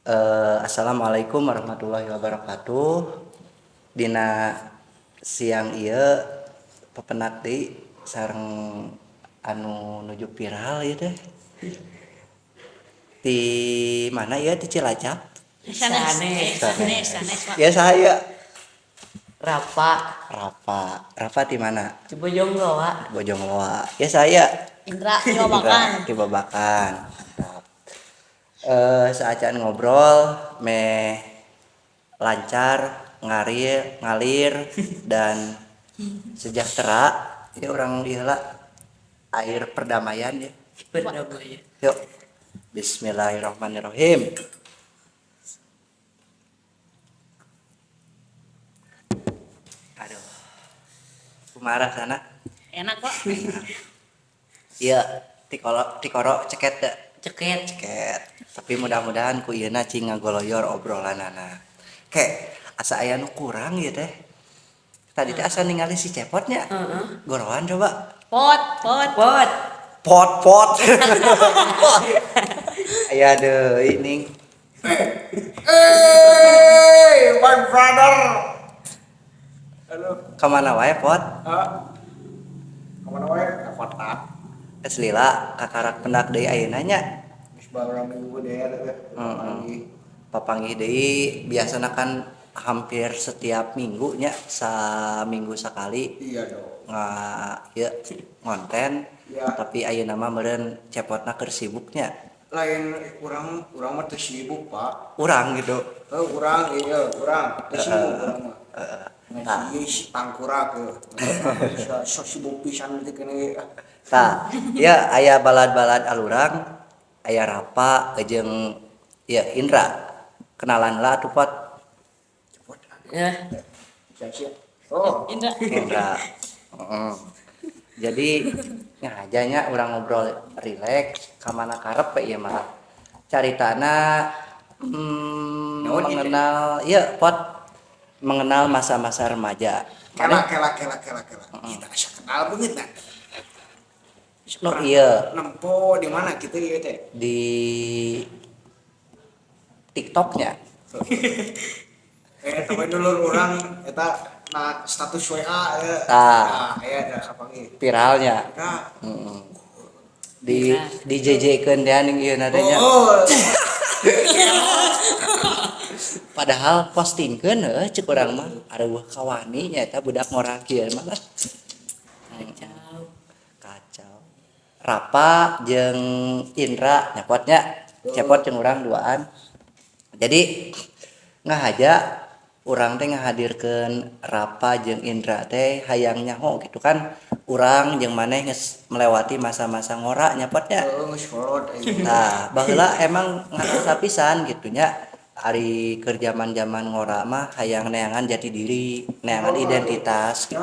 Assalamualaikum warahmatullahi wabarakatuh. Dina siang ieu pepenak deui sareng anu nuju viral ieu teh. Di mana ieu, di Cilacap? Sanes. Sanes. Sanes, sanes, Pak. Ya, saya Rapa. Rafa. Rafa di mana? Di Bojongloa. Bojongloa. Ya, saya Indra Babakan. Di Babakan. Mantap. Saacan ngobrol meh lancar, ngalir, ngalir dan sejahtera ya, urang ieu lah air perdamaian ya. Berdamai. Yuk. Bismillahirrahmanirrahim. Aduh. Kumaha sana? Enak, Pak. Iya, tikoro tikoro ceket teu? Ceket. Ceket. Tapi mudah-mudahan ku ieuna cing ngagoloyor obrolanana. Ke, asa aya nu kurang ieu teh. Tadi teh asa ningali si Cepotnya. Heeh. Goroan coba. Pot, pot. Pot. Pot pot. Pot. Aya deui ning. Hey, my brother. Halo. Kamana wae, Pot? Ah. Kemana wae? Ke kota. Geus lila kakarak pendak deui ayeuna nya. Geus beberapa minggu deh ya. Heeh. Papanggih deui, biasana kan hampir setiap minggu nya, saminggu sakali. Iya dong. Nga ieu ngonten. Iya. Tapi ayeuna mah meureun Cepotna keur sibuknya. Lain urang, urang mah teu sibuk, Pak. Urang gitu. Eh, urang, iya, urang teu sibuk urang mah. Heeh. Nah, si tangkura ke. So sibuk pisan teh kene. Tah, ya aya balad-balad alurang, aya Rapa jeung ya Indra. Kenalan lah tuh, Pot. Cepot. Ya. Siap-siap. Oh, Indra. Indra. Heeh. Jadi ngajanya urang ngobrol rileks ka mana karep we ieu mah. Caritana Naon ieu teh? Mengenal ieu, Pot, mengenal masa-masa remaja. Kela kela kela kela kela. Kita asa kenal beungeut nah. Nu ieu Nempo di mana gitu ieu teh? Di TikToknya. Eh, tapi dulur urang eta na status WA ya. Tah. Nah, aya da kapanggih. Viralnya. Nah. Heeh. Di JJ-keun teh ning ieu teh nya. Oh. Padahal postingkeun heuh, ceuk urang mah areueuh kawani nya eta budak ngora kieu mah lah. Kacau. Kacau. Rapa jeung Indra nyapotnya. Cepot jeung urang duaan. Jadi ngahaja urang teh ngahadirkeun Rapa jeung Indra teh hayang nyaho gitu kan, urang jeung maneh geus melewati masa-masa ngora nyapotnya. Heeh, geus kolot aing. Nah, baheula emang ngarasa pisan gitu nya, ari keur zaman-zaman ngora mah hayang neangan jati diri, neangan identitas gitu.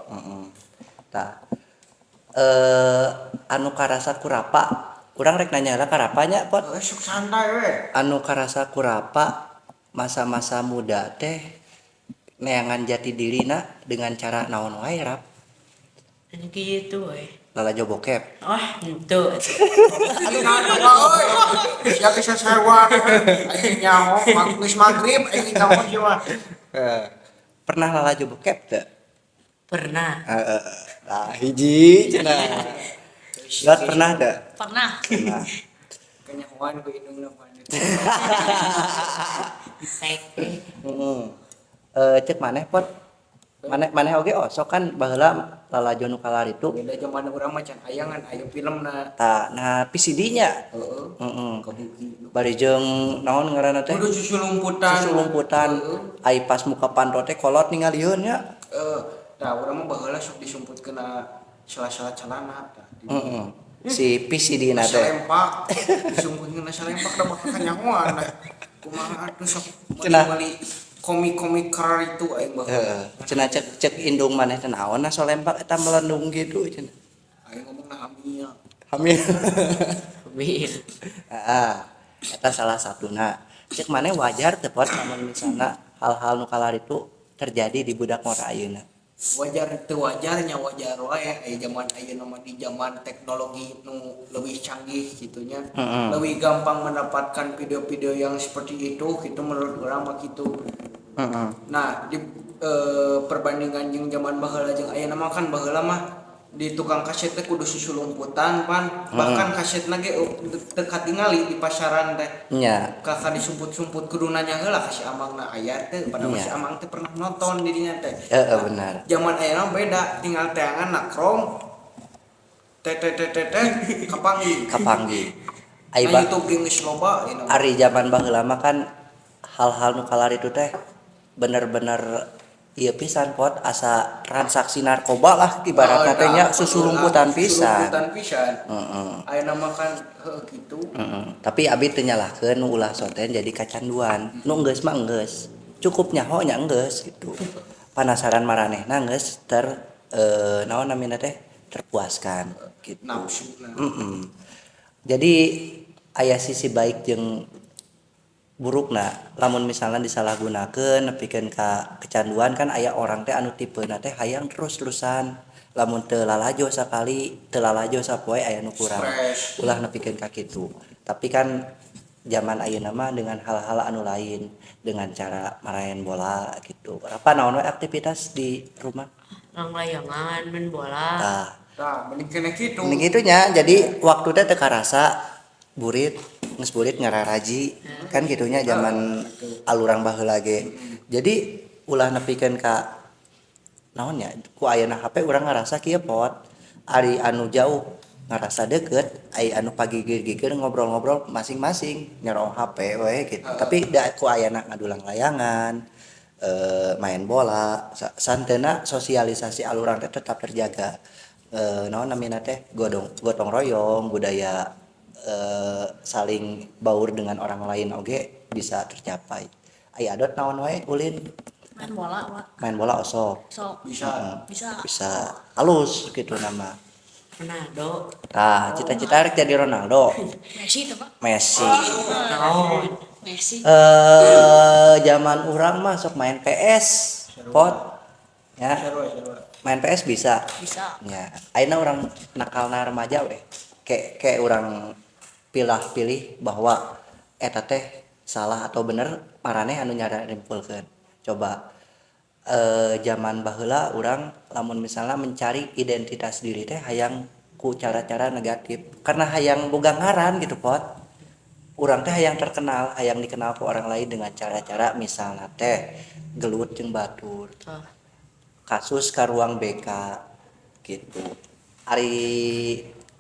Heeh. Tah. Anu karasa ku Rapa, urang rek nanya lah ka Rapa nya, Pot. Heeh, sok santai we. Anu karasa ku Rapa masa-masa muda teh neangan jati dirina dengan cara naon wae, Rap? Ini gitu we. Lalajo bokep. Wah, itu. Aduh, nah, euy. Sia geus sewa. Aing nyaho geus magrib aing nyaho sia mah. Pernah lalajo bokep teu? Pernah. Heeh. Nah, hiji cenah. Lot, pernah teu? Pernah. Pernah. Kanyahoan ku indungna mah. Bisek. Heeh. Eh, cek maneh, Pot. Maneh maneh oge osok kan baheula lalajo nu kalaritu. Beda zaman urang mah can aya, ngan aya filmna. Tah, nah VCD-nya. Heeh. Heeh. Kabuki. Bari jeung naon ngaranna teh? Kudu susulumputan. Susulumputan. Heeh. Ai pas muka panto teh kolot ningalieun nya. Eh, tah urang mah baheula sok disumput kena sela-sela celana tah. Heeh. Si VCD na teh. Salempak. Disumput kena salempak da bakal kanyahoan. Kumaha atuh sok Cenah. meuli komik-komik kerar itu aing baheula. Heeh. Cenah cek cek indung maneh teh naon na salempak eta melendung gitu cenah. Aing ngomong na hamil. Hamil. Hamil. Heeh. Eta salah satuna. Cek maneh wajar teu, Pot, lamun misalna hal-hal nu kalaritu terjadi di budak ngora ayeuna? Wajar teu wajarnya wajar wae aya zaman ayeuna mah, di zaman teknologi nu leuwih canggih gitunya, leuwih gampang mendapatkan video-video yang seperti itu gitu, menurut urang mah gitu. Nah, di perbandingan jeung zaman baheula jeung ayeuna mah kan baheula mah di tukang kaset teh kudu susulumputan pan, bahkan kasetna ge teu katingali di pasaran teh. Kakak disumput-sumput, kudu nanya heula ka si amangna aya teu, padahal si amang teh pernah nonton di dinya teh. Heeh, benar. Zaman ayeuna beda, tinggal teangan na Chrome t t t t t kapanggih. Kapanggih. Ai Nah, YouTube ge geus loba ieu. Ari zaman baheula mah kan hal-hal nu kalaritu teh bener-bener ieu pisan, Pot, asa transaksi narkoba lah ibaratna teh nya, susulumputan pisan. Susulumputan pisan. Ayeuna mah kan heuh kitu. Heeh. Tapi abi teu nyalahkeun nu ulah soten jadi kacanduan. Nu enggeus mah enggeus. Cukup nyaho nya enggeus gitu. Panasaran maranehna geus ter naon namina teh, terpuaskan gitu. Nafsu nah. Jadi aya sisi baik jeung burukna lamun misalnya disalahgunakeun nepikeun ka kecanduan. Kan aya orang teh anu tipena teh hayang terus-terusan, lamun teu lalajo sakali, teu lalajo sapoe, aya nu kurang. Stres. Ulah nepikeun ka kitu. Tapi kan zaman ayeuna mah dengan hal-hal anu lain, dengan cara maraen bola gitu. Apa, naon we aktivitas di rumah? Langlayangan, main bola. Tah. Tah, mending keneh kitu. Mending gitunya, jadi waktu teh teu karasa burit, geus burit ngararaji kan gitunya zaman alurang baheula ge. Jadi ulah nepikeun ka naon nya, ku ayana HP urang ngarasa kieu, Pot, ari anu jauh ngarasa deket, ai anu pagigir-gigir ngobrol-ngobrol masing-masing nyerong HP we gitu. Tapi da ku ayana ngadulang layangan, main bola, santena sosialisasi alurang teh tetap terjaga. Naon namina teh, godong gotong royong, budaya saling baur dengan orang lain oge bisa tercapai. Ai Adot naon wae ulin? Main bola, Pak. Main bola osok? Sok. Bisa. Bisa. Bisa halus gitu nama. Ronaldo. Tah, cita-cita rek jadi Ronaldo? Messi itu, Pak. Messi. Naon? Messi. Zaman urang mah sok main PS, Pot ya. Seru, seru. Main PS bisa? Bisa. Ya, ayeuna urang nakalna remaja weh, kayak kayak urang pilah-pilih bahwa eta teh salah atau bener, maraneh anu nyarimpulkeun. Coba, zaman baheula urang lamun misalnya mencari identitas diri teh hayang ku cara-cara negatif karena hayang boga ngaran gitu, Pot. Urang teh hayang terkenal, hayang dikenal ku orang lain dengan cara-cara misalnya teh gelut jeung batur, kasus ka ruang BK gitu. Ari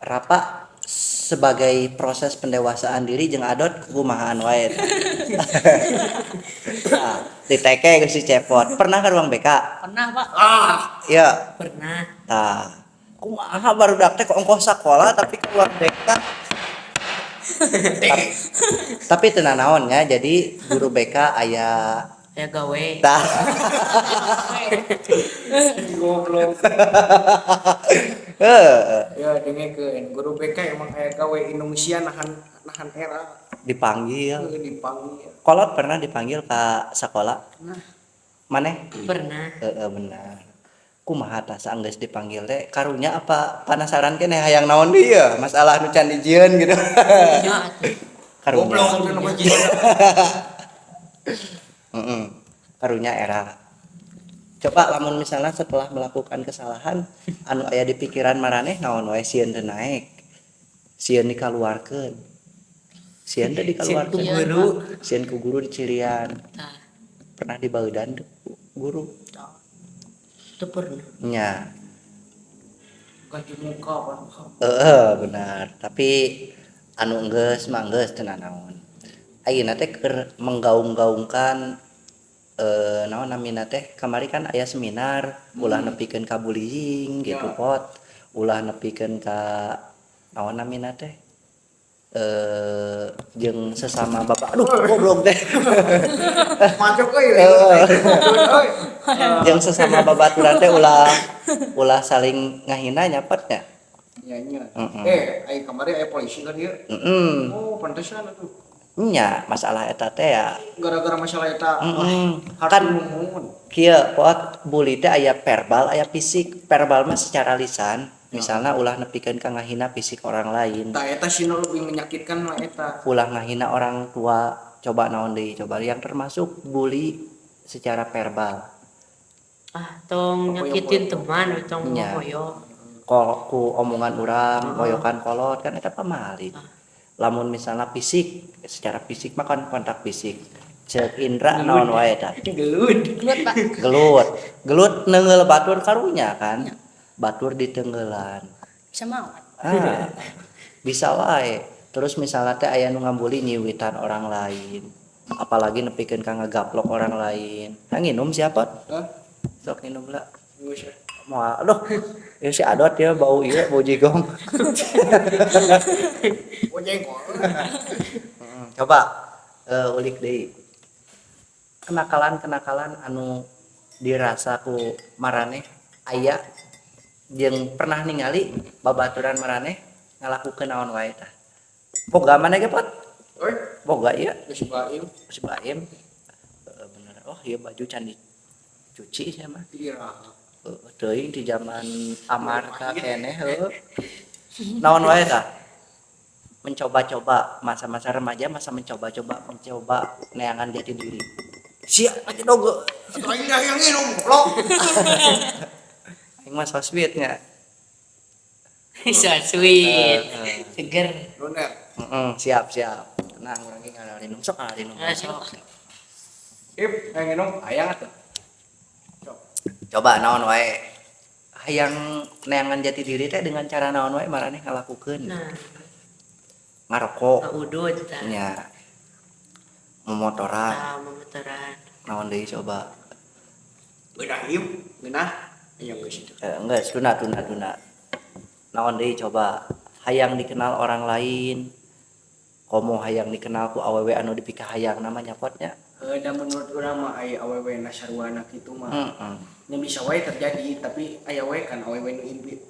Rapa sebagai proses pendewasaan diri jeung Adot kumahaan wae? Nah, diteke ku si Cepot, pernah ke ruang BK? Pernah, Pak. Ya? Pernah. Tah, kumaha barudak teh, kok ongkoh sakola tapi ke ruang BK? Tapi teu nanaon nya, jadi guru BK aya. Ya gawe. Tah. Goblok. Heeh. Ya, dengekeun, guru BK emang aya gawe Indonesia nahan nahan era. Dipanggil. Heuh, dipanggil. Kolot pernah dipanggil ke sekolah? Nah. Maneh? Pernah. Heeh, benar. Kumaha tah saenggeus dipanggil teh, karunya apa penasaran keneh hayang naon deui masalah nu can dijieun gitu? Ya atuh. Karunya. Goblok teh nu kajian. Heeh. Karunya era. Coba lamun misalnya setelah melakukan kesalahan, anu aya di pikiran maraneh naon wae? Sieun teu naek, sieun dikaluarkeun, sieun teu Sieun ku dikaluarkeun, guru. Sieun ku guru dicirian. Tah. Pernah dibaudan teu ku guru? Teu pernah. Nya. Ganti muka pan. Heeh, benar. Tapi anu enggeus mah enggeus, teu nanaon. Ayeuna teh keur menggaung-gaungkan naon namina teh, kamari kan aya seminar ulah nepikeun ka bullying gitu. Ya. Pot, ulah nepikeun ka naon namina teh, jeung sesama bapak, aduh goblok teh. Macok euy. Euy. Jeung sesama babaturan teh ulah ulah saling ngahina nya, Pot, nya. Nya nya. Heeh. Eh, aya kamari aya polisi kan ieu. Heeh. Oh, pantesan atuh. Nya, masalah eta teh ya. Gara-gara masalah eta. Mm-mm. Wah, Kan nuhun. Kieu pot bully teh aya verbal, aya fisik. Verbal mah secara lisan, misalnya ulah nepikeun ka ngahina fisik orang lain. Tah eta sih nu lebih menyakitkan mah eta. Ulah ngahina orang tua, coba naon deui, coba yang termasuk bully secara verbal. Ah, tong nyakitin teman, tong Nya. moyo. Kol ku omongan urang, moyokan kolot kan eta pamali. Lamun misalnya fisik, secara fisik mah kan kontak fisik. Cek Indra naon wae tah? Gelut. Gelut, Pak. Gelut. Gelut neunggeul batur karunya kan. Batur ditenggelan. Bisa mau. Ah, bisa wae. Terus misalnya teh aya nu ngabully nyiwitan orang lain. Apalagi nepikeun ka ngagaplok orang lain. Nah, nginum siapa? Hah? Sok nginum lah. Geus. Moal, aduh. Ya si Adot ya bau ieu, bau jigong. Oh jengkol. Coba ulik deui. Kenakalan-kenakalan anu dirasa ku maraneh aya jeung pernah ningali babaturan maraneh ngalakukeun naon wae tah. Boga maneh ge pot? Oi, Boga ieu geus baim. si Baim. Heeh, bener. Oh, ieu baju can dicuci sia mah. Iraha. Heuh, teuing di zaman Amarta keneh heuh. Naon wae tah? Mencoba-coba masa-masa remaja, masa mencoba-coba, mencoba neangan jati diri. Sia aja dogo. Atuh aing dah yang nginum goblok. Aing mah so sweet nya. So sweet. Seger. Luner. Heeh, siap siap. Tenang urang ge ngarinum sok ngarinum. Ah, sok. Ip, yang nginum hayang atuh. Sok. Coba naon wae. Hayang neangan jati diri teh dengan cara naon wae maraneh ngalakukeun. Nah, Ngarokok udud tah. nya. Momotoran. Tah, momotoran. Naon deui coba. Geunah ieu, geunah. Iya geus itu. Enggak, tuna tuna tuna. Naon deui coba. Hayang dikenal orang lain. Komo hayang dikenal ku awewe anu dipikahayang namanya potnya. Heuh, da menurut urang mah aya awewe na sarwana kitu mah. Heeh. Nya bisa wae terjadi, tapi aya wae kan awewe nu ilfil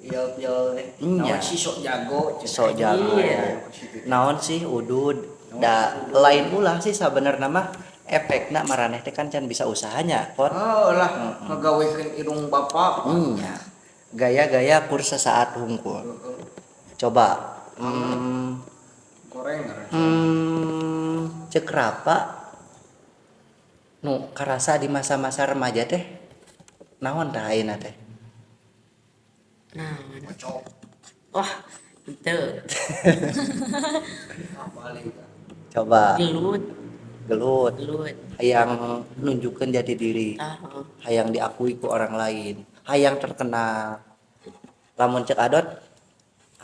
teh. Nya. Naon sih sok jago cenah. Sok jago. Iya. Naon sih udud. Da lain ulah sih sabenerna mah efekna maraneh teh kan can bisa usahanya pot. Oh lah, ngagawekeun irung bapak. Nya. Gaya-gaya kur sesaat hungkul. Coba Goreng ngaran. Cek Rapa nu karasa di masa-masa remaja teh naon tah ayeuna teh? Nah, Kocok. wah, henteu. Apa lagi? Coba Gelut, gelut, gelut. hayang nunjukkeun jati diri, Tah, oh. hayang diakui ku orang lain, hayang terkenal. Lamun cek Adot,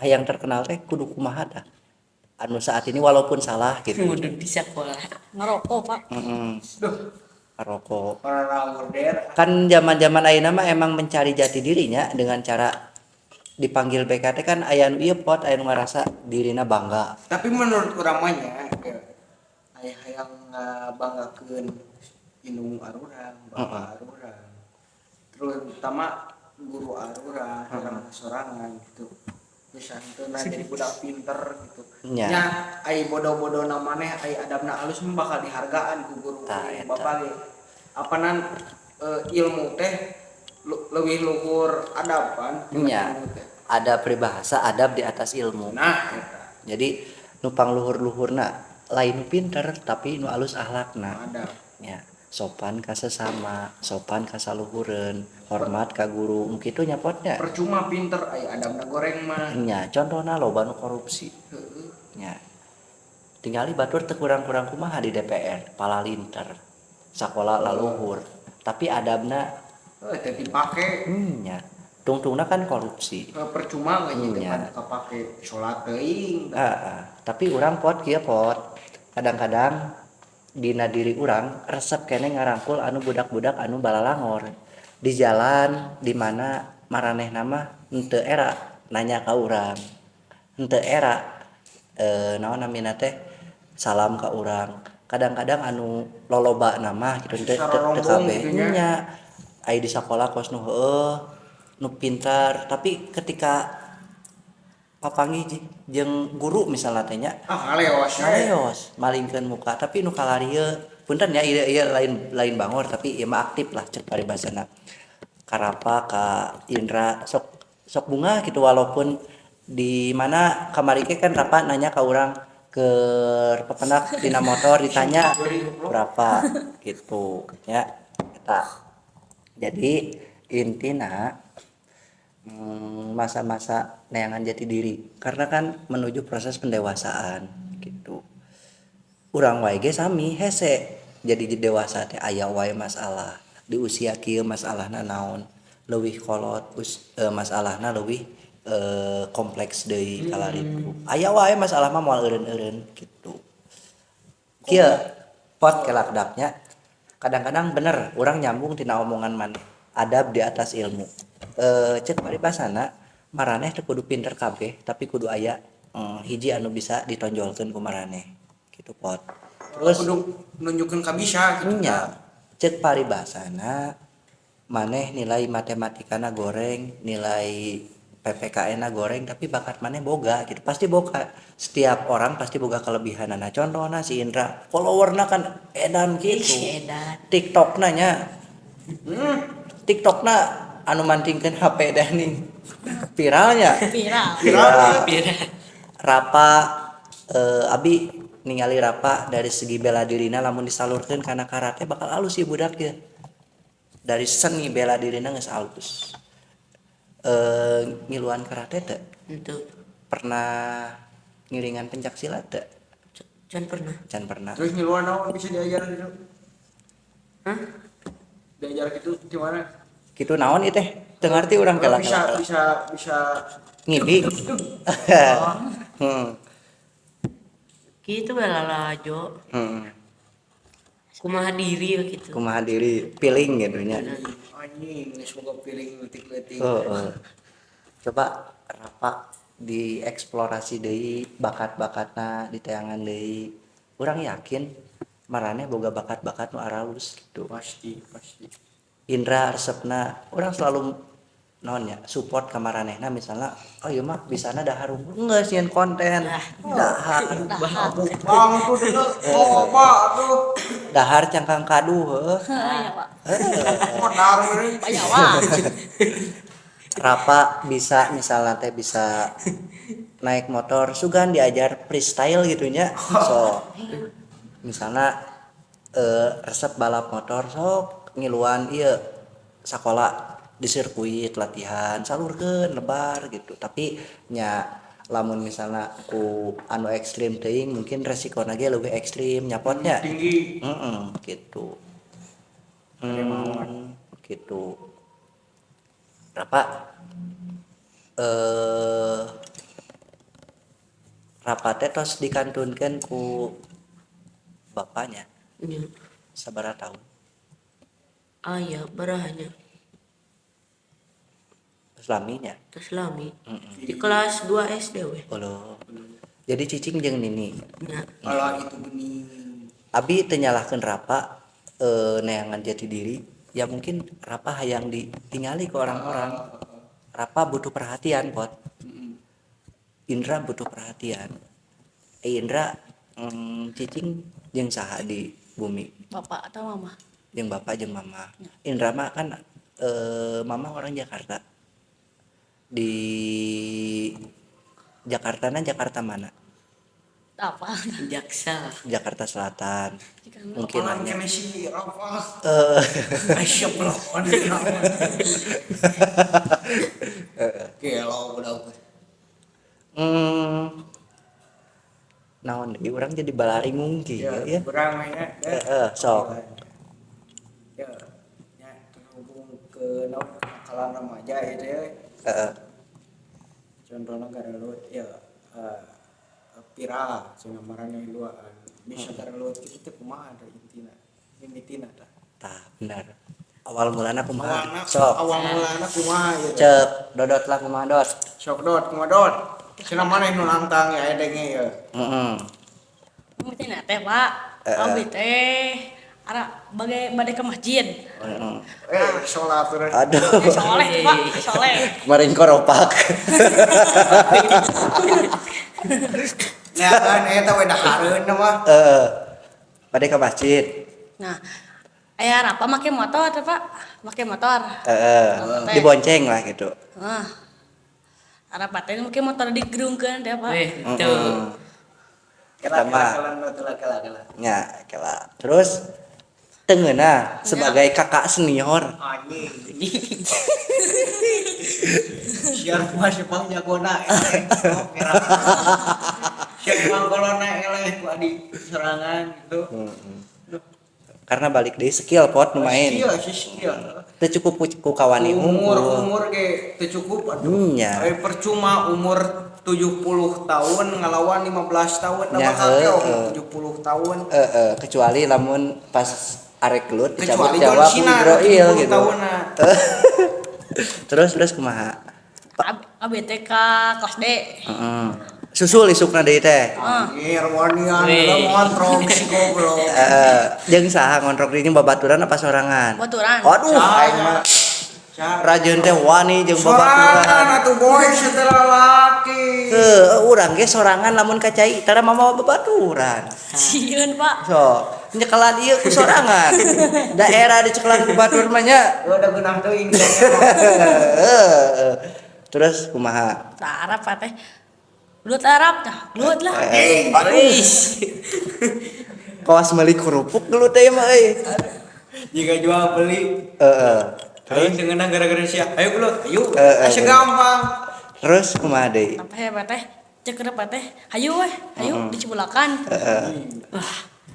hayang terkenal teh kudu kumaha tah? Anu saat ini walaupun salah gitu. Ngudud di sekolah. Ngerokok, Pak. Heeh. Duh, Rokok. para order. Kan zaman-zaman ayeuna mah emang mencari jati dirinya dengan cara dipanggil BKT kan aya nu ieu pot aya nu ngarasa dirina bangga. Tapi menurut urang mah nya, ya, aya hayang ngabanggakeun indung arurang, bapak arurang. Terutama guru arurang, urang sorangan gitu. Bisa henteu na jadi budak pinter gitu. Nya. Nya ai bodoh-bodohna maneh ai adabna alus mah bakal dihargaan ku guru Tah, eta. bapak ge. Apanan ilmu teh leuwih luhur adab kan? Nya. Ilmu teh. Ada peribahasa adab di atas ilmu. Nah, eta. Jadi nu pangluhur-luhurna lain nu pinter tapi nu alus akhlakna. Adab. Ya, sopan ka sesama, sopan ka saluhureun, hormat ka guru, nu kitu nya potnya. Percuma pinter ai adabna goreng mah. Nya, contohna loba nu korupsi. Heeh. Nya. Tingali batur teu kurang-kurang kumaha di DPR, palalinter. Sakola laluhur, tapi adabna Heuh, teu dipake. nya. Tungtungna kan korupsi. Percuma nggak gitu Nya. kan kepake sholat teuing. Heeh, tapi urang pot kieu pot. Kadang-kadang dina diri urang resep keneh ngarangkul anu budak-budak anu balalangor di jalan di mana maranehna mah henteu era nanya ka urang, henteu era naon namina teh salam ka urang. Kadang-kadang anu loloba mah gitu teu Secara teu rombong kabeh gitu nya. nya. Ai di sakola kos nu heueuh nu pintar, tapi ketika Papanggih jeung guru misalnya teh nya. Ah, ngaleos we. Ngaleos, malingkeun muka, tapi nu kalarieu punten ya, ieu ieu lain lain bangor, tapi ieu mah aktif lah cek paribasana. Ka Rapa, ka Indra sok sok bunga gitu, walaupun di mana kamari ge kan Rapa nanya ka urang ke pepenak dina motor, ditanya berapa gitu ya eta. Jadi intina, masa-masa neangan jati diri karena kan menuju proses pendewasaan gitu. Urang wae ge sami hese jadi dewasa teh, aya wae masalah. Di usia kieu masalahna naon, leuwih kolot, masalahna leuwih kompleks deui kalaritu. Aya wae masalah mah, moal eureun-eureun gitu. Kieu pot kelakdapnya, kadang-kadang bener urang nyambung tina omongan maneh, adab di atas ilmu. Cek paribasana maraneh teu kudu pinter kabeh, tapi kudu aya hiji anu bisa ditonjolkeun ku maraneh gitu, pot. Terus kudu nunjukkeun ka bisa gitu. Nya, cek paribasana maneh nilai matematikana goreng, nilai PPKN na goreng, tapi bakat maneh boga gitu, pasti boga. Setiap orang pasti boga kelebihanana. Contohna si Indra, followerna kan edan gitu. Ih, edan. TikTokna nya, TikTokna anu mantingkeun HP dah nih viralnya. Viral. Viral. Viral. Rapa, abi ningali Rapa dari segi bela dirina, lamun disalurkeun kana karate bakal alus sih budak ya. Dari seni bela dirina geus alus. Ngiluan karate teu? Itu. Pernah ngiringan pencak silat teu? Can pernah. Can pernah. Terus ngiluan naon bisa diajar gitu? Hah? Diajar gitu gimana? Kitu naon ieu teh? Teu ngarti urang kela. Bisa bisa bisa. Ngibing. Gitu we lalajo. Kumaha diri we gitu. Kumaha diri, feeling gitu nya. Anjing, geus boga feeling leutik-leutik. Heeh. Coba Rapa dieksplorasi deui bakat-bakatna, diteangan deui. Urang yakin maraneh boga bakat-bakat nu aralus gitu. Pasti, pasti. Indra resepna, urang selalu naon ya, support ka maranehna. Misalnya, oh iya mah bisana dahar unggul, geus nyieun konten dahar. Bang tuh dulu, oh pak tuh. Dahar cangkang kadu heuh. Iya, Pak. Modar ini. Banyak, Pak. Rapa bisa misalnya teh bisa naik motor, sugan diajar freestyle gitu nya. So misalnya resep balap motor, sok ngiluan iya sekolah di sirkuit, latihan, salurkeun lebar gitu. Tapi nya lamun misalnya ku anu ekstrim teuing, mungkin resikona ge leuwih ekstrim nyapotnya. Tinggi. Heeh, gitu. Gitu. Rapa, Rapa teh tos dikantunkeun ku bapaknya? Nya. Sabaraha tahun? Aya barahanya. Tos laminya. Tos lami. Di kelas 2 SD we. Oh, jadi cicing jeung nini. Nya. Alah, itu bening. Abi teu nyalahkeun Rapa neangan jati diri ya. Mungkin Rapa hayang ditingali ke orang-orang. Rapa butuh perhatian, pot. Indra butuh perhatian. Indra, cicing jeung saha di bumi? Bapak atau mama? Jeung bapak jeung mama. Indra mah kan mama orang Jakarta. Di Jakarta na, Jakarta mana? Apa? Jaksa. Jakarta Selatan mungkin. Apalan Nanya kene si Rafa. Eh. Aisyah belakon. Gelo budak. Naon deui, urang jadi balaringung kieu. Ya, ya. Urang mah ya. Heeh, sok. Ya, ya terhubung ke naon, kenakalan remaja gitu ya. Contohnya garelut ya, viral cenah maraneh duaan. Bisa garelut kitu teh kumaha da intina? Mimitina tah. Tah, benar. Awal mulana kumaha? Awalna Sok. Awal mulana kumaha ieu teh? Cek Dodot lah, kumaha, Dot? Sok Dot, kumaha Dot? Cenah maneh nu nantang ya denge ya. Heeh. Mungkin teh, Pak. Heeh. Abi teh Ara bagai bade ke masjid. Heeh. Sholat urang. Aduh. Soleh, Pak, soleh. Kemarin koropak. Nah, kan eta we dahareun mah. Heeh. Bade ke masjid. Nah, aya Rapa make motor teh, Pak. Make motor. Heeh. Dibonceng lah gitu. Heeh. Rapa teh make motor digerungkeun teh, Pak. Weh, tuh. Eta mah Kela kela kela. nya kela. Terus tengeuna sebagai kakak senior. Anjing. Siapa sih pang jagona eleh. Siapa pang kolona eleh ku adi serangan gitu. Karena balik deui skill pot nu main. Skill sih skill. Teu cukup ku kawani Umur unggul. umur ge teu cukup aduh. Nya. Percuma umur 70 tahun ngelawan 15 tahun Nya, bakal ge heueuh. 70 tahun. Heeh, kecuali lamun pas arek gelut dicabut Kecuali John jawab ku Cena Igroil 70 gitu. tahunan. Terus terus kumaha? ABTK kelas D. Heeh. Susul isukna deui teh. Anjir wanian Weh. lah ngontrok si goblok. Heeh, jeung saha ngontrok dinya babaturan apa sorangan? Babaturan. Aduh, aing mah rajin teh wani jeung Sorangan babaturan. atuh boy setelah laki. Heuh, urang ge sorangan lamun ka cai tara mamawa babaturan. Sieun, Pak. So, nyekelan ieu ku sorangan. Daerah dicekelan ku batur mah nya. Udah geunah teuing. Heeh. Terus kumaha? Tah Arab teh. Gelut Arab tah, gelut lah. Aduh. Kawas meuli kerupuk gelut teh mah euy. Jika jual beli Heeh. aing dengeuna gara-gara sia. Ayo gelut, ayo. Heeh. Asa gampang. Terus kumaha deui? Apa ya teh? Cek Rapa teh, hayu weh, hayu dicibulakan.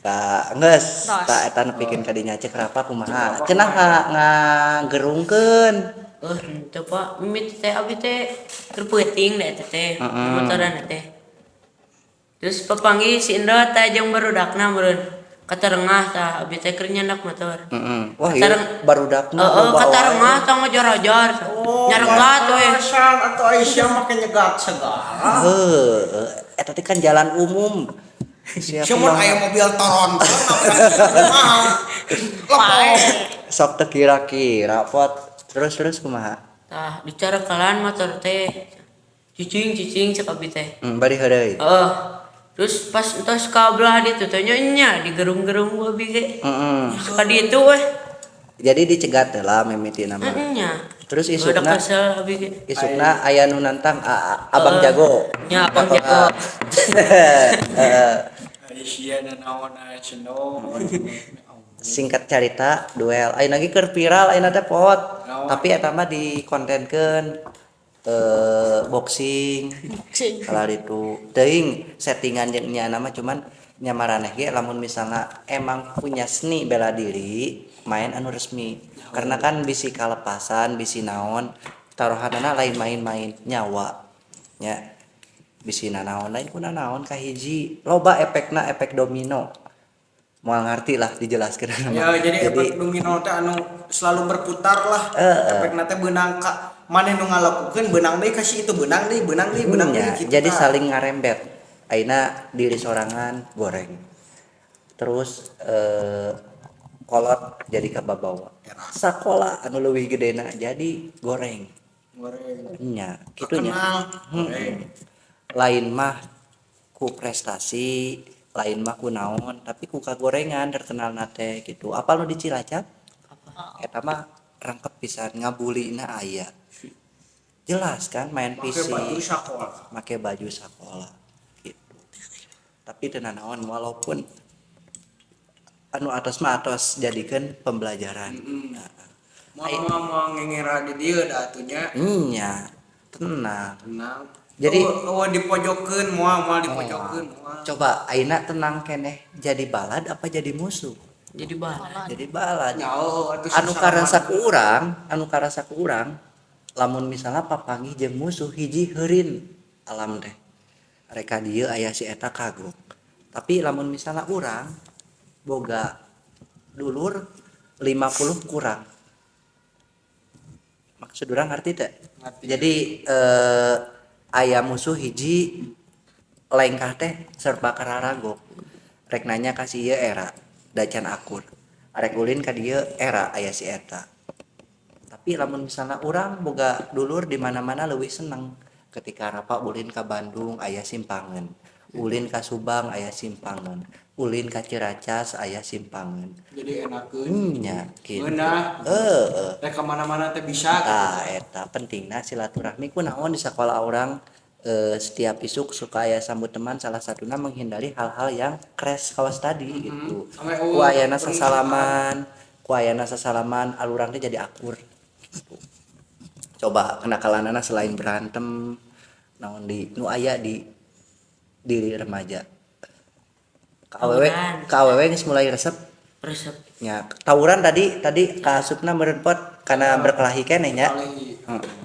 Tah, geus, Tos. tah eta nepikeun ka dinya cek Rapa kumaha. Cenah ngagerungkeun. Henteu Pak, mimiti teh abi teh keur peuting da eta teh, motoran teh. Terus papanggih si Indra teh jeung barudakna meureun. Katarengah tah abi teh keur nyandak motor. Heeh. Wah, ieu barudakna Heeh, loba wae. katarengah tah ngajar-ajar. Nyaregat we. Alasan atau Aisyah make nyegat segala. Heuh, eta teh kan jalan umum. Siapa Cuman mah aya mobil Toronto nabrak kumaha. Lepok. sok teu kira-kira pot. Terus terus kumaha? Tah dicarekalan motor teh. Cicing-cicing cek abi teh. Bari heureuy. Heeh. Terus pas entos ka belah ditu teh nya nya digerung-gerung ku abi ge. Heeh. Ka ditu weh. Jadi dicegat heula mimitina mah. Heeh nya. Terus Udah isukna kesel abi ge. isukna aya nu nantang Abang Jago. Nya Abang Jago. Heeh. Aisyah nanaon cenah. Singkat cerita duel. Ayeuna ge keur viral ayeuna teh pot. Naon? Tapi eta mah dikontenkeun boxing. Boxing. Kalau itu teuing settingan jeung nya nama cuman nya maraneh ge lamun misalnya emang punya seni bela diri main anu resmi karena kan bisi kalepasan bisi naon taruhanana lain main-main nyawa nya bisi nanaon lain ku nanaon kahiji loba efekna efek domino moal ngarti lah dijelaskeun Ya jadi efek domino teh anu selalu berputar lah. Efekna teh beunang ka maneh nu ngalakukeun beunang deui ka si itu beunang deui beunang deui beunang deui Nya, kitu jadi tah. saling ngarembet. Ayeuna diri sorangan goreng. Terus kolot jadi kababawa. Sakola anu leuwih gedena jadi goreng. Goreng. Nya, kitu nya. Terkenal. Goreng. Lain mah ku prestasi, lain mah ku naon, tapi ku kagorengan terkenal teh gitu. Apal nu di Cilacap? Eta mah rangkep pisan ngabulina aya. Jelas kan main Make fisik. baju sakola. Make baju sakola gitu. Tapi teu nanaon walaupun anu atos mah atos jadikeun pembelajaran. Nah, Moal moal ngengera di dieu da atuh nya. nya, tenang. Tenang. Jadi- oh, dipojokeun moal moal dipojokeun moal. Coba ayeuna tenang keneh jadi balad apa jadi musuh? Jadi balad. Jadi balad. Nyaho atuh Anu susah karasa mah. ku urang, anu karasa ku urang lamun misalnya papanggih jeung musuh hiji heurin alam teh. Reka dieu aya si eta kagok. Tapi lamun misalnya urang boga dulur 50 kurang. Maksud urang ngerti teh? Ngerti. Jadi aya musuh hiji lengkah teh serba kararagok. Rek nanya ka si ieu era da can akur. Arek ulin ka dieu era aya si eta. Tapi lamun misalnya urang boga dulur di mana-mana leuwih seneng ketika Rapa ulin ka Bandung aya simpangan, ulin ka Subang aya simpangan, ulin ka Ciracas aya simpangan. Jadi enakeun. Nya gitu. Ngeunah. Heeh. Rek ka mana-mana teh bisa gitu. Tah eta pentingna silaturahmi. Kunaon di sekolah urang setiap isuk suka aya sambut teman, salah satunya menghindari hal-hal yang crash kawas tadi gitu. Sampai Ku ayana eueuh sasalaman, ku ayana sasalaman alurang teh jadi akur gitu. Coba kenakalanana selain berantem naon di nu aya di diri remaja? Ka awewe. Tawuran. Ka awewe geus mulai resep? Resep. Nya, tawuran tadi tadi kaasupna meureun pot karena berkelahi keneh nya. Kali. Heeh.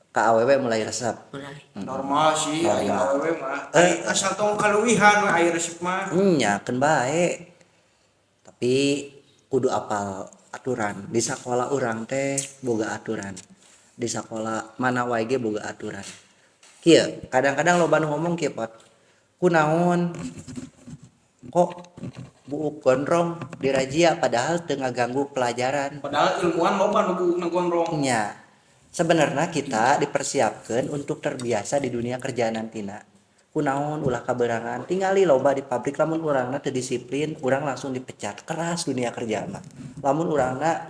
Ka awewe mulai resep. Mulai. Normal sih aya Normal. awewe mah. Ai asal tong kaluwihan we aya resep mah. Nya keun bae. Tapi kudu apal aturan. Di sakola urang teh boga aturan. Di sakola mana wae ge boga aturan. Kieu, kadang-kadang loba nu ngomong kieu, Pot. Kunaon kok buuk gondrong dirazia padahal teu ngaganggu pelajaran? Padahal ilmuwan loba nu buukna gondrong. Nya. Sebenarnya kita dipersiapkan untuk terbiasa di dunia kerja nantina. Kunaon ulah kaberangan, tingali loba di pabrik lamun urangna teu disiplin, urang langsung dipecat. Keras dunia kerja mah. Lamun urangna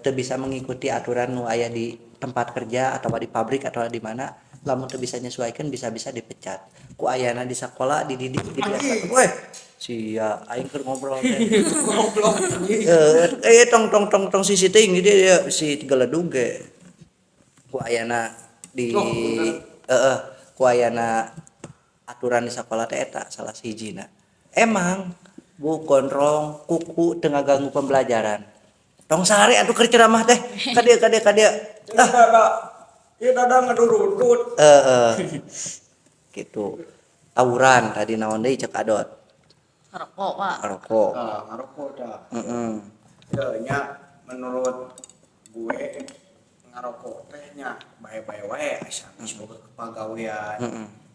teu bisa mengikuti aturan nu aya di tempat kerja atau di pabrik atau di mana, lamun teu bisa nyesuaikan bisa-bisa dipecat. Ku ayana di sekolah dididik dibiasakeun. Weh, sia aing keur ngobrol teh. Goblok anjing. Eh, tong tong tong tong sisi teuing di dia si geledug ge. Ku ayana di Oh, bener. heeh, ku ayana aturan di sekolah teh eta salah sahijina. Emang buuk gondrong kuku teu ngaganggu pembelajaran. Tong sare atuh keur ceramah teh. Ka dieu, ka dieu, ka dieu. Ah, Dada. Ieu dada ngadurudut. heeh. Gitu. Tawuran tadi naon deui cek Adot? Rokok, Pak. Rokok. Ah, ngarokok dah. Heeh. Ya, nya menurut gue ngarokok teh nya bae-bae wae asa geus boga kepagawean.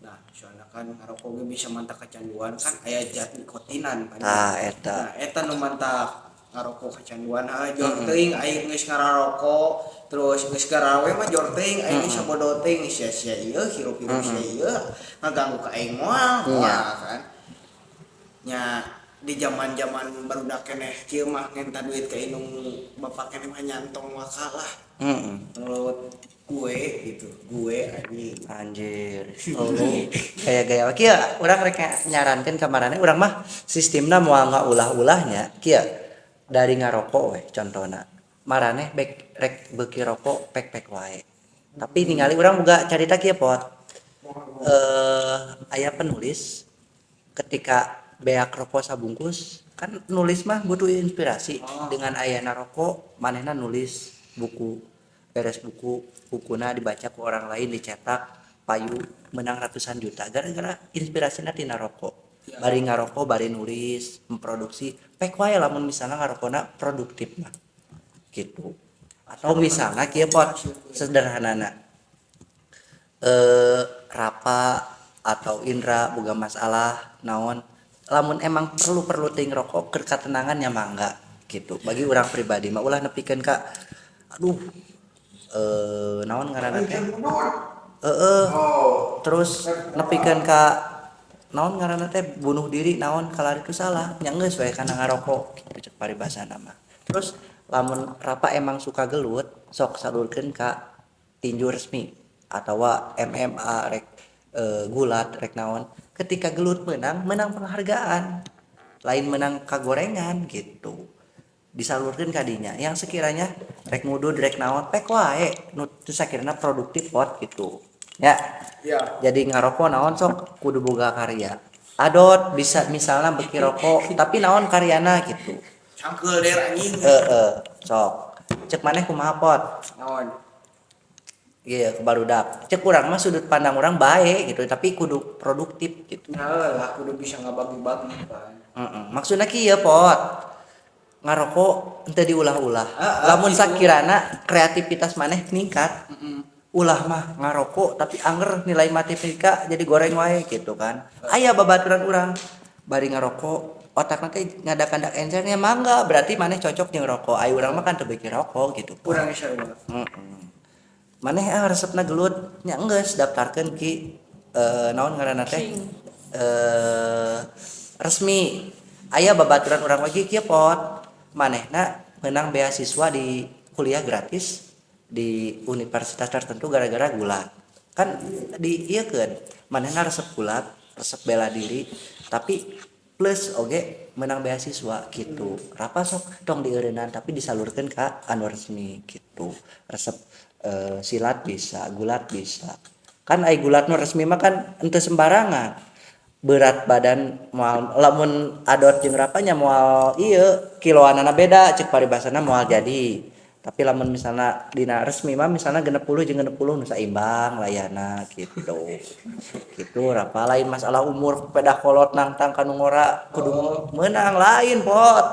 Nah, soalnya kan ngarokok ge bisa mantak kecanduan kan, aya zat nikotinan kan. Tah eta. Nah, eta nu mantak ngarokok kecanduan, ah jor teuing aing geus ngarokok terus geus garawe mah jor teuing aing geus sabodo teuing sia-sia ieu hirup-hirup sia ieu ngaganggu ka aing moal moal kan. Nya di zaman-zaman barudak keneh kieu mah ngenta duit ka indung bapak keneh mah nyantong wakalah. Menurut gue gitu, gue anjing. Anjir. Oh, kayak gaya kieu urang rek nyarankeun ka maraneh, urang mah sistemna moal ngaulah-ulahnya kieu dari ngarokok we contohna. Maraneh bek rek beuki rokok pek-pek wae. Tapi ningali urang boga carita kieu, Pot. Aya penulis ketika beak rokok sabungkus, kan nulis mah butuh inspirasi. Dengan ayana rokok manehna nulis buku, beres buku, bukuna dibaca ku orang lain, dicetak, payu, menang ratusan juta gara-gara inspirasinya tina rokok. Bari ngarokok bari nulis, memproduksi, pek wae lamun misalnya ngarokona produktif mah gitu. Atau misalnya kieu, Pot, sederhanana, Rapa atau Indra boga masalah naon, lamun emang perlu perlu ting rokok keur katenangan ya mangga gitu. Bagi urang pribadi mah ulah nepikeun ka aduh, naon ngaranna teh, heeh, terus nepikeun ka naon ngaranna teh, bunuh diri naon kalar, itu salah nya, geus we kana ngarokok gitu cek paribasana mah. Terus lamun Rapa emang suka gelut, sok salurkeun ka tinju resmi atawa MMA, rek gulat rek naon. Ketika gelut menang, menang penghargaan, lain menang kagorengan gitu. Disalurkeun ka dinya yang sekiranya rek ngudud rek naon pek wae nu teu sakirana produktif, Pot, gitu ya. Ya. Jadi ngarokok naon sok kudu boga karya. Adot bisa misalnya beki rokok tapi naon karyana gitu. Cangkeul der anjing. Heeh, sok cek maneh kumaha, Pot? Naon? Iya, ke barudak. Cek urang mah sudut pandang urang baik gitu, tapi kudu produktif gitu. Nah, lah kudu bisa ngabagi-bagi kan. Heeh. Maksudnya kieu, Pot. Ngarokok henteu diulah-ulah. Ah, ah, Lamun gitu. sakirana kreativitas maneh ningkat. Ulah mah ngarokok tapi anger nilai matematika jadi goreng wae gitu kan. Aya babaturan urang. Bari ngarokok otakna teh ngadakandak encernya, mangga, berarti maneh cocok jeung rokok. Ai urang mah kan teu beuki rokok gitu. Kurang sarua. Heeh. Maneh ah resepna gelut nya, enggeus daftarkeun ki naon ngaranna teh, resmi. Aya babaturan urang lagi kieu, Pot, manehna menang beasiswa di kuliah gratis di universitas tertentu gara-gara gulat. Kan di ieu keun manehna resep gulat, resep bela diri, tapi plus oge menang beasiswa gitu. Rapa sok tong dieureunnan, tapi disalurkeun ka anu resmi gitu. Resep silat bisa, gulat bisa kan. Ai gulat nu resmi mah kan henteu sembarangan berat badan moal, lamun Adot jeung Rapanya moal ieu, kiloanana beda, cek paribasana moal jadi. Tapi lamun misalnya dina resmi mah misalnya 60 jeung 60 nu saimbang layana gitu gitu. Rapa, lain masalah umur, pedah kolot nangtang kanu ngora kudu meunang, lain, Pot.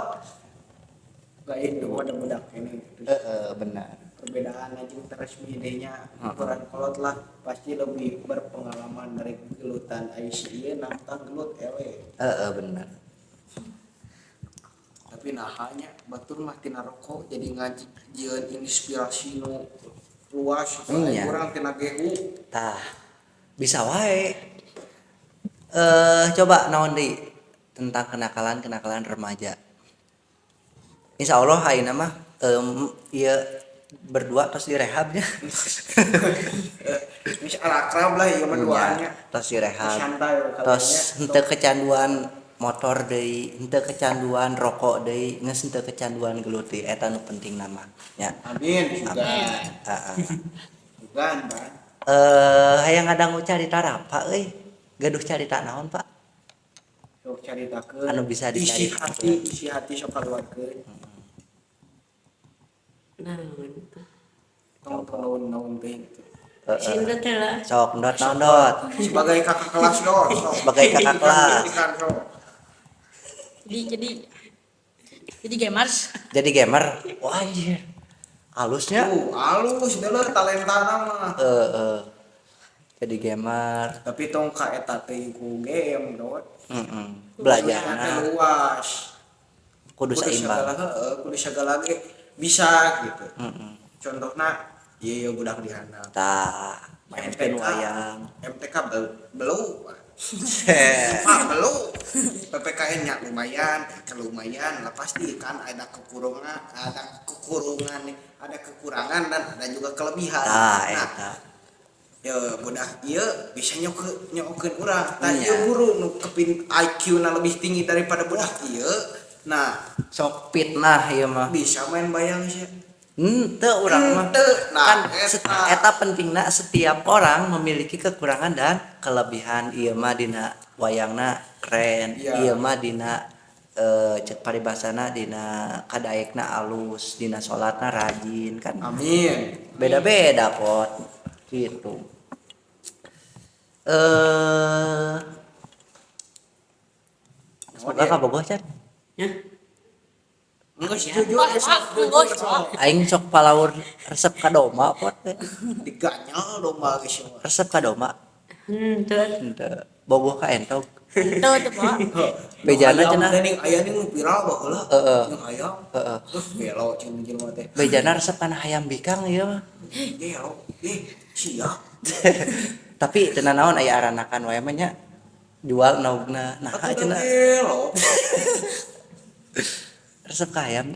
Lain pada budak ini. Heeh, benar. Perbedaan aja resmi idenya ukuran kolot lah pasti lebih berpengalaman dari gelutan. IC ieu nantang gelut ewe. Heeh, benar. Tapi nah hanya batur mah tina rokok jadi ngajieun inspirasi nu luas. Iya. Kurang tina gehu. Tah, bisa wae. Coba naon deui tentang kenakalan-kenakalan remaja. Insya Allah ayeuna mah ieu berdua tos direhabnya. Mis akrab lah ieu mah duaannya. Iya, tos direhab. Santai Tos henteu kecanduan motor deui, henteu kecanduan rokok deui, geus henteu kecanduan gelut deui, eta nu penting nama nya. Amin juga. Heeh. Bukan, Pak. Hayang ngadangu carita Rapa euy. Gaduh carita naon, Pak? Sok caritakeun. Anu bisa isi dicaritakeun. Hati, isi hati sok kaluarkeun. Naon? Tong tong naon teh gitu. Cinta teh lah. Sok ndot, naon, Dot? Sebagai kakak kelas, Dot, sok. Sebagai kakak kelas. Kritikan, sok. Jadi gamers. Jadi gamer. Wah, anjir. Halusnya. Halus deuler talentana mah. Heeh. Jadi gamer. Tapi tong ka eta teh ku game, Dot. Heeh. Teh Belajarna luas. Kudu Kudu seimbang. segala, heeh, kudu segala ge bisa gitu. Contohna ieu ieu budak di handap. Tah, mainkeun wayang. MTK belum. Pak belum. PPKN nya lumayan, TK lumayan lah, pasti kan ada kekurangan, ada kekurangan dan ada juga kelebihan. Tah, Nah, eta. ya budak ieu bisa nyokeun urang. Tah, Iya. ieu guru nu kepin IQ na lebih tinggi daripada budak ieu. Nah, Sok fitnah ieu mah. Bisa main bayang sih. Henteu urang mah. Henteu. Nah, kan eta. Eta pentingna setiap orang memiliki kekurangan dan kelebihan. Ieu mah dina wayangna keren. Iya. Ieu mah dina cek paribasana dina kadaekna alus, dina salatna rajin kan. Amin. Beda-beda, Pot, gitu. Semoga kabogoh can. Ya. Geus jujur, Wah, sok wah, jujur, geus, sok. Aing sok palaur resep ka domba, Pot. Diganyal domba geus mah. Resep ka domba. Henteu. Henteu. Bogoh ka entog. Henteu teu, Pak. Bejana Ayam cenah. teh ning aya ning nu viral baheula. Heeh. Jeung hayam. Heeh. Terus gelo cenah jelema teh. Bejana resep kana hayam bikang ieu mah. Gelo. Eh, sia. Tapi teu naon, aya aranakan wae mah nya, jual naugna. Nah, Atuh da cenah gelo. Resep ka hayam.